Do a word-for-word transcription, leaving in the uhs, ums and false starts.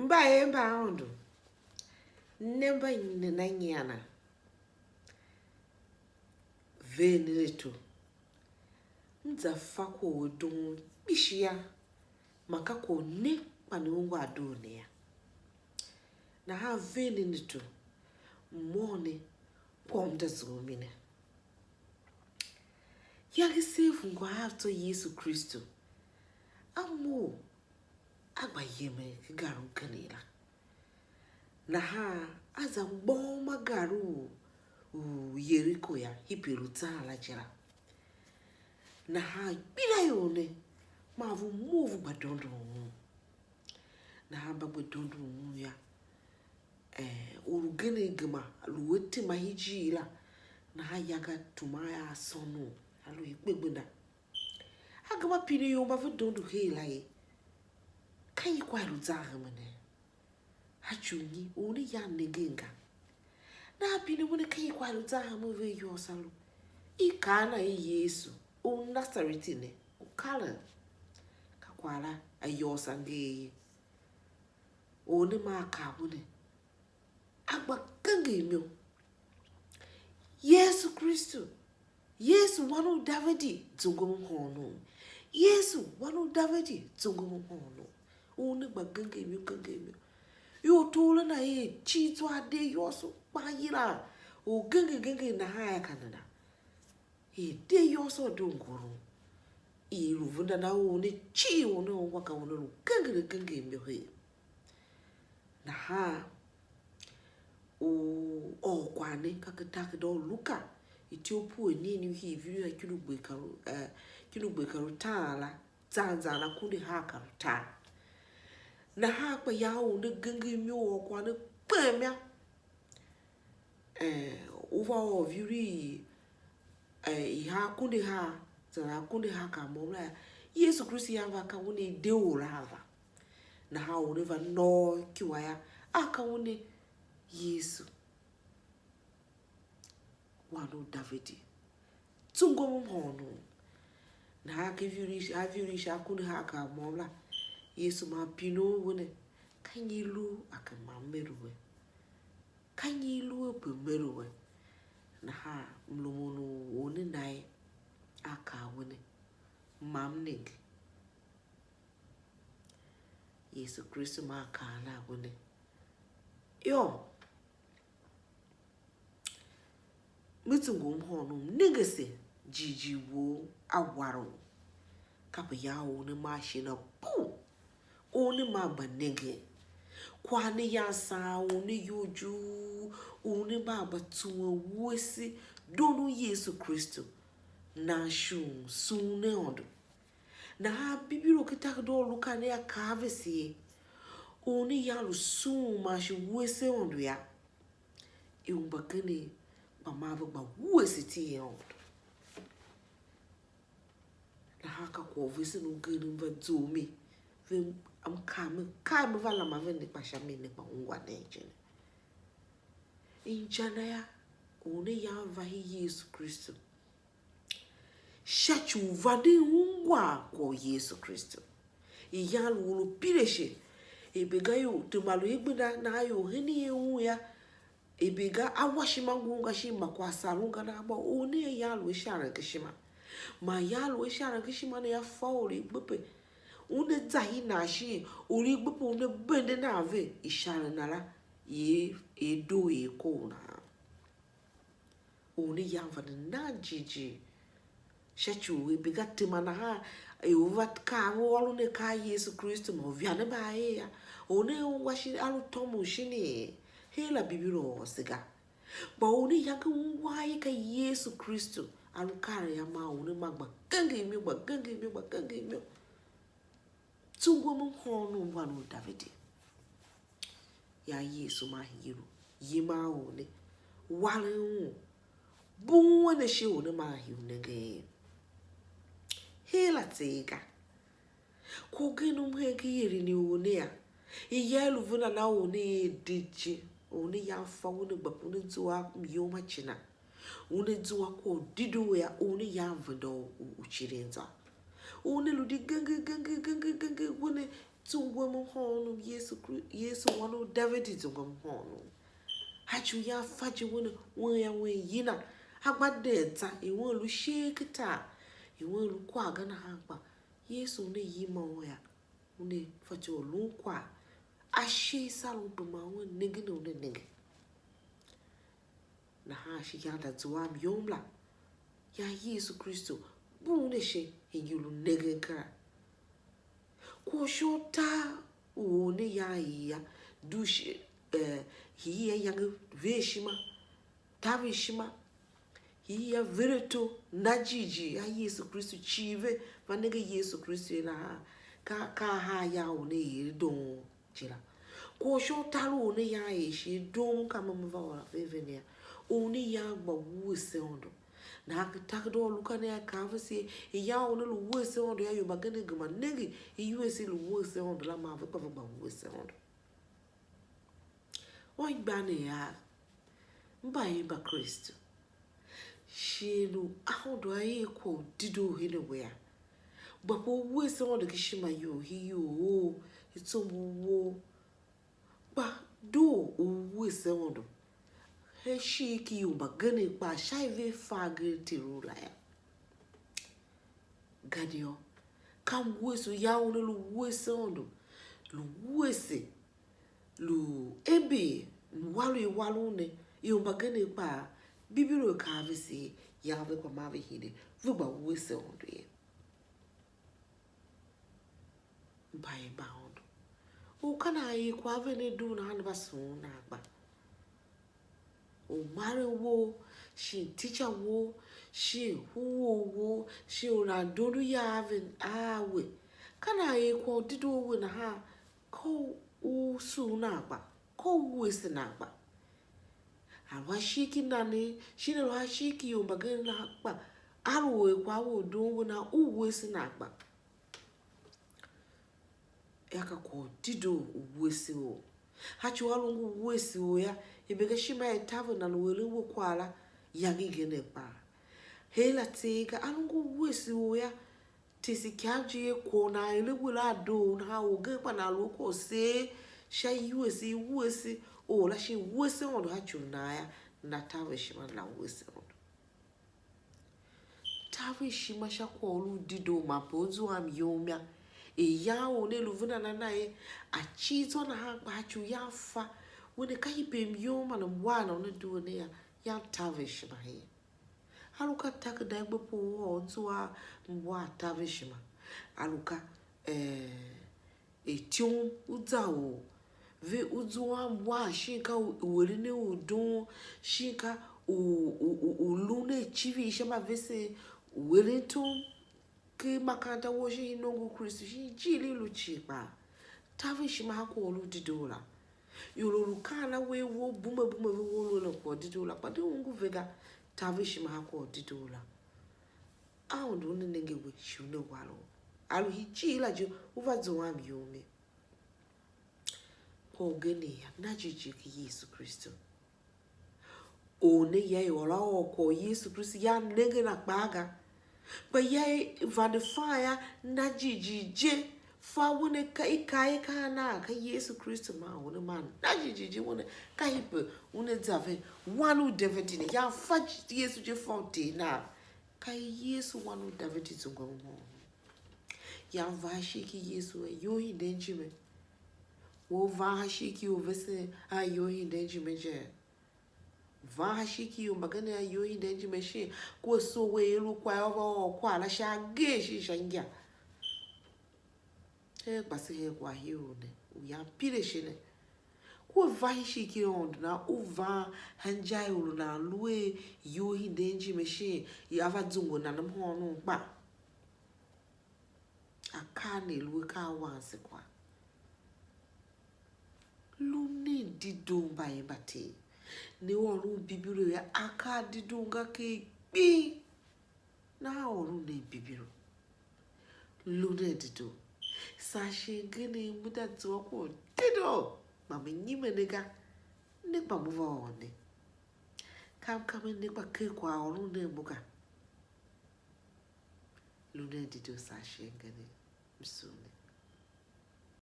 Mbayev mba Aôndo, ne mba nyi nana nyian a? Ver nen ato. M za fa kwagh u a doon kpishi yô, man ka kwagh u ne kpa ne ungwa a doo ne yô. Nahan ver nen ato, m ôr ne kwagh u m da zough mi ne. Iyange i sev u ngô a tsô Yesu Kristu, a mough, a gba yemen ken gar u kenden la. Nahan a za gbôghom a gar u, u Yeriko yô, hii pe lu zan la je la. Nahan ikpelaior ne, man ve mough ve gba dondon un. Nahan mba gba dondon un yô, eh, or ugen gema lu a tema hen ijiir la, nahan iyange a tuma a sôn un, a lu i gbegbenda. A gema pine ior mba ve dondo her la er: "Ka nyi kwagh lu zan hemen ne? A ci u nyi? Or ne yan nengen ga." Nahan pine un er: "Ka nyi kwagh lu zan hemen ve ayôôso a lu?" I kaa a na er: "Yesu u Nasareti ne, u karen." Ka kwagh la ayôôso a nger ye. Or ne maa kaa un er, a gba genger imo: "Yesu Kristu, Yesu, Wan u Davidi, zungwe m mhôônom. Yesu, Wan u Davidi, zungwe m mhôônom." Or ne gba genger imo, genger imo. Ior tugh la na er cii zwa a de ayôôso kpa a yila. Or genger genger nahan a ka nana? Er de ayôôso a doo ngoron. I lu venda na or ne cii, or ne ungwa ka or ne lu genger genger imo her. Nahan u ôr kwagh ne ka ken takerada u Luka, ityough pue anigheni u hii, vihi a ikundu gber kar u, eh, ikundu gber kar utaan la, zan zan akunduahar kar utaan. Nahan kpa yan u ne genger imo, ôr kwagh ne kpem yô. Eh, u va ôr vihi i, eh, ihar akunduahar, zan akunduahar kar môm la yô, Yesu Kristu yan va ka un er de or la a va. Nahan or ne va nôô ikyua yô, a ka un er: "Yesu, Wan u Davidi, zungwe m mhôônom." Nahan ken vihi i, a vihi i sha akunduahar kar môm la, Yesu maa pine un er: "Ka nyi i lu a ken ma m er u we? Ka nyi i lu a pe m er u we?" Nahan mlumun u or ne na ye, a kaa un er: "Ma m nenge." Yesu Kristu maa kaa a na un er: "Yô, me zungwe m mhôônom, nenge ase, jighjigh wou a war u." Kape yan u ne maa shighe na puu, u ne maa gba nengen. Kwagh ne yan saan u ne iyol juu, u ne maa gba tsuwen wuese, dondon Yesu Kristu, nan shon, sughun Aôndo. Nahan Bibilo ken takerada u Luka ne a kaa a vese er, u ne yan lu sughun man shi wuese Aôndo yô, ior mbagenev gba maa ve gba wuese iti i Aôndo. Nahan ka kwagh u vesen ugen m va zough mi, ve, m kaa me, kaa me va lama ve ne, kpa sha mi ne, kpa ungwa nen je ne. Inja na yô, u ne yan va hen Yesu Kristu. Sha ci u vanden ungwa kwagh u Yesu Kristu. Iyan lu or u pir ashe, i̱ be ga ior tema lu i gbenda, nahan ior henen un yô, i̱ be ga, a wa ishima ngun ga shin ma kwagh sar un ga nahan, kpa u ne iyan lu a isharen ken ishima. Man iyan lu a isharen ken ishima ne, a fa or i gbe pe, una za hen nan shin, or i gbe pe una bende nan ve, isharen na la i, i doo i kor nahan. U ne yan vande nan jighjigh sha ci u i be ga tema nahan, i u va kaa ve ôron akaa a Yesu Kristu man uivande mba a er yô, u ne ungwa shin a lu tômon shin her la Bibilo ôr se ga. Kpa u ne yange ungwa ye ka Yesu Kristu a lu karen yô, maa u ne ma gba genger imo, gba genger imo, gba genger imo. Tungwa mo mhôônom wan u Davidi. Ya Yesu maa hingir u, yima a or ne, waren un, bughun un ashe u ne maa hii u nengen er. Her la tseegh ga. Kwagh ugen u m hen ken ieren i or ne a, iyange i lu venda na or ne er de je, or ne yan fa u ne gba u ne zua myom a cina. Una zua kwagh u dedoo yô, una yam venda u, u, u cirin zwa. Una lu di genger, genger, genger, genger, una zungwe mhôônom, Yesu Kri-, Yesu Wan u Davidi, zungwe mhôônom. A ci u yan fa je wen, wen ya wen yina. A gba deen tsa, i wen lu shin ken tar, i wen lu kwagh ga nahan kpa Yesu una yima un ya, una fatyô u lun kwagh. A shi i sar un pe ma un nenge ne, una nenge. Nahan shi yan da zua a myom la, yan Yesu Kristu bugh ne ashe, hingir u nengen kera. Kwagh u sha utar u or ne yan hii ya, due shi, eh, hii ya yange, ver ishima, taver ishima, hii ya ver ato, na jighjigh a Yesu Kristu, cii ve va nenge Yesu Kristu ye nahan, ka, ka ahar yan u ne er doon je la. Kwagh u sha utar u ne yan er shi doon, ka ma me va ôr a ve ve ne yô, u ne yan gba wuese Aôndo. Nahan ken takerada u Luka ne a kaa a vese er, iyan u ne lu wuese Aôndo yô, ior mbagenev gema nenge iwuese i lu wuese Aôndo la, man ve kpa ve gba wuese Aôndo. Anmgbianev av, mbayev mba Kristu, shighe u Aôndo a er kwagh u dedoo hen a we yô, gba pe u wuese Aôndo ken ishima you, hii you, i tsombor wou, kpa doo u wuese Aôndo hen ishigh ki ior mbagenev kpaa, sha i ver fa agee a Ter u la yô. Gadia ka wuese u yan u ne lu wuese Aôndo, lu wuese, lu ember, lu war u i war u ne, ior mbagenev kpaa, Bibilo kaa a vese er, yan ve gba maa ve hide, ve gba wuese Aôndo ye. Mbayev mba Aôndo, u ka nan er kwagh a ven a dugh nahan, va sughun nan kpa. U maren wou, shin teacher wou, shin u or wou, shin u nan dondo ya a ven a we, ka nan er kwagh u dedoo we nahan, ka u sugh nan kpa, ka u wuese nan kpa. A lu a ishigh ki nane, shin a lu a ishigh ki ior mbagenev nahan kpa, a lu u er kwagh a we u doon we nahan, u wuese nan kpa. Yô, ka kwagh u dedoo u wuese or. A ci u a lu ngu wuese or yô, i̱ bee ga ishima i taver nan u eren we kwagh la, yange igen kpaa. Her la tseegh ga, a lu ngu wuese or yô, tese ikav je ye kwagh u nan eren we la a doo u nahan, orgen kpa nan lu a kwagh u seer sha iwuese i wuese or la shin wuese Aôndo a ci u nan yô, nana taver ishima nana wuese Aôndo. Taver ishima sha kwagh u lu u dedoo man pe u zua a myom yô. Er yan or ne lu venda na na ye, a cir zwa nahan kpa a ci u yan fa, we ne ka ipe myom man mwar na una due ne yô, yan taver ishima hen. A lu ka takerada gbe pe u ôr zua a mwar, taver ishima. A lu ka, eh, er ityom u za u ve u zua a mwar, shin ka u, u eren ne u doon, shin ka u, u, u, u lun a icivir sha mbavesen, u eren tom ken makaranta wou shin i nongo u Kristu shin ijiir i lu cii kpaa. Taver ishima a kwagh u lu dedoo la. Ior u lu kaan a we wou bume bume ve wou lu eren kwagh u dedoo la, kpa de u ngu ve ga. Taver ishima a kwagh u dedoo la. Aôndo una nenge we shi una war u. A lu ijiir la je u va zua a myom ye. Kwagh ugen ne yô, na jighjigh ki Yesu Kristu. Or ne ya i ôr a ôr kwagh u Yesu Kristu, ya nenge na kpaa ga. Kpa ya i vande fan yô, na jighjigh je. Fa we ne ka i kaa i kaa naa ka Yesu Kristu man u ne man, na jighjigh je we ne ka ipe u ne za ve. Wan u Davidi ne, ya fa Yesu je, fa u Ter nan. Ka Yesu Wan u Davidi zungwe mhôônom. Yan va shin ki Yesu a iyol i hiden ijime. We u van shin ki u vesen a iyol i hiden ijime je? Van shin ki ior mbagenev a iyol i hiden ijime shin? Kua soo we er u kwagh yô, va ôr kwagh la sha agee shin sha inja. Her kpa se her kwagh hii u ne, u yan pir ashe ne. Kua va shin ki Aôndo na, u van sha inja i u nan lu a iyol i hiden ijime shin, a va zungwe nan mhôônom kpa? Akaa ne lu akaa a wase kwagh. Lu nen dedoo, mbayev mba Ter. Ne ôron Bibilo yô, akaa dedoo nga ker gbing. Nahan ôron nen Bibilo. Lu nen dedoo. Saa shighe ngeen, me da zua kwagh dedoo, ma me nyime ne ga. Ne kpa me va ôr ne. Kam kam ne kpa ker kwaghôron nen mo ga. Lu nen dedoo, saa shighe ngeen, m sugh ne.